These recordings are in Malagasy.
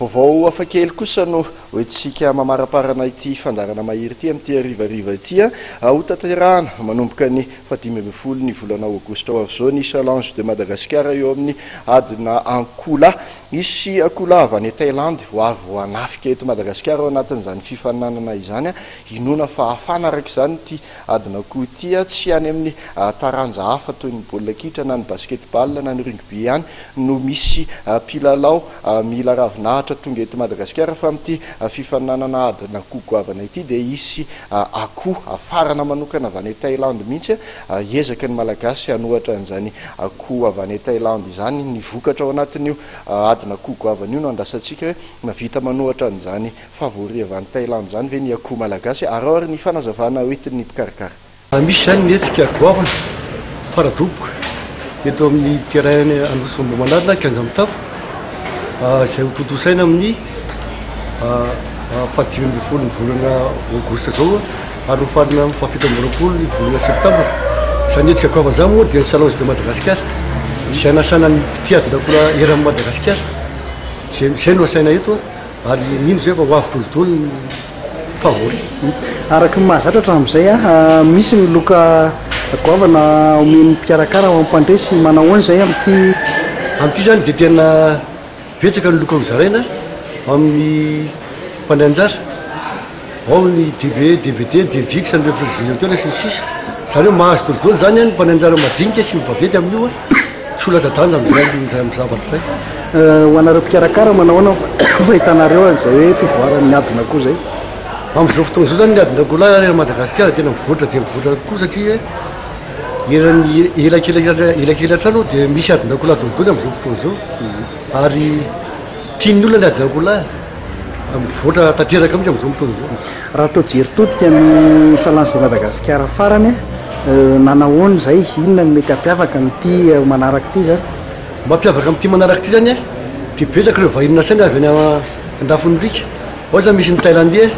Vaovao hafakely kosa no hoentintsika mamaraparana ity fandaharana mahery ity amin'ity harivariva ity. Hotanterahana manomboka ny fahadimy ambin'ny folo ny volana aogositra ho avy izao ny Challenge de Madagascar eo amin'ny adina ankoholahy. Hisy akoholahy avy any Thaïlande ho avy ho hanafika eto Madagasikara ao anatin'izany fifaninanana izany. Inoana fa hafana araka izany ity adina akoho ity. Tsy any amin'ny taranja hafa toy ny baolina kitra na ny basketball na ny rugby ihany no misy mpilalao mila ravinahitra tonga eto Madagasikara, fa amin'ity fifaninanana adina akoho goavana ity dia hisy akoho hafarana manokana avy any Thaïlande mihitsy. Hiezaka ny Malagasy hanohatra an'izany akoho avy any Thaïlande izany. Ny vokatra ao anatin'io adina akoho goavana io no andrasantsika hoe mahavita manohatra an'izany favori avy any Thaïlande izany ve ny akoho malagasy. Araho ary ny fanazavana hoentin'ny mpikarakara. Misy izany ny hetsika goavana faradoboka eto amin'ny terrain Anosy Ambohimanarina, kianja mitafo, izay ho tontosaina amin'ny fahadimy ambin'ny folo ny volana aogositra izao ary ho farina amin'ny fahafito amby roapolo ny volana septambra. Izany hetsika goavana izany moa dia ny Challenge de Madagascar, izay anasana ny mpitia adin'akoho eran'i Madagasikara. Izay izay no asaina eto ary mino izay fa ho avy dolidoly ny favori. Araka ny mahazatra hatramin'izay, misy ny loka goavana omen'ny mpikarakara ho an'ny mpandresy. Manao ahoana izay amin'ity? Amin'ity izany dia tena betsaka ny loka hozaraina amin'ny mpandray anjara. Ao ny DV, DVD, DVX, ny réfrigérateur sy ny sisa. Izany hoe mahazo dolidoly izany ny mpandray anjara madinika sy ny vaventy amin'io, tsy ho latsa-danja amin'izay amin'ny zavatra izay. Ho anareo mpikarakara, manao ahoana ny fahitanareo an'izay hoe fivoaran'ny adin'akoho izay? Amin'izao fotoana izao izany ny adin'akoho lahy eran'i Madagasikara tena mivoatra dia mivoatra tokoa, satria eran'ny elakely hatrany dia misy adin'akoho lahy dolidoly amin'izao fotoana izao, ary tian'ny olona ny adin'akoho lahy, mivoatra tanteraka mihitsy amin'izao fotoana izao. Raha atao jery todika ny Challenge de Madagascar farany, nanahoana izay? Inona no mety hampiavaka amin'ity manaraka ity izany? Mampiavaka amin'ity manaraka ity izany dia betsaka ireo vahiny nasaina avy any andafin'ny riaka. Ao izany misy ny Thaïlandais,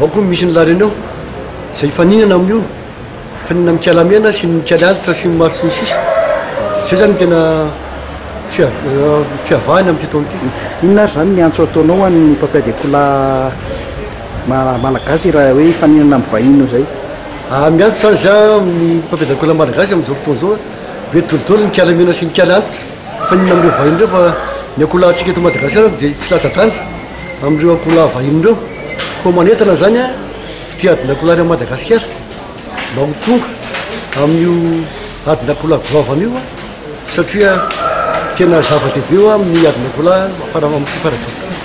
ao koa misy ny La Réunion, izay hifaninana amin'io, hifaninana amin'ny Mikalamena sy ny Mikaliantitra sy ny maro sy ny sisa. Izay izany no tena fiavahany amin'ity taona ity. Inona ary izany ny antso ataonao ho an'ny mpampiady akoholahy malagasy raha hoe hifaninana amin'ny vahiny io izay? Miantso izany izaho amin'ny mpampiady akoholahy malagasy amin'izao fotoana izao hoe dolidoly ny Mikalamena sy ny Mikaliantitra hifaninana amin'ireo vahiny ireo, fa ny akoholahintsika eto Madagasikara dia tsy latsa-danja amin'ireo akoholahy vahiny ireo. Koa manentana izany mpitia adin'akoholahy any Madagasikara mba ho tonga amin'io adin'akoholahy goavana io, satria tena zava-dehibe io amin'ny adin'akoholahy amin'ity fara-doboka ity.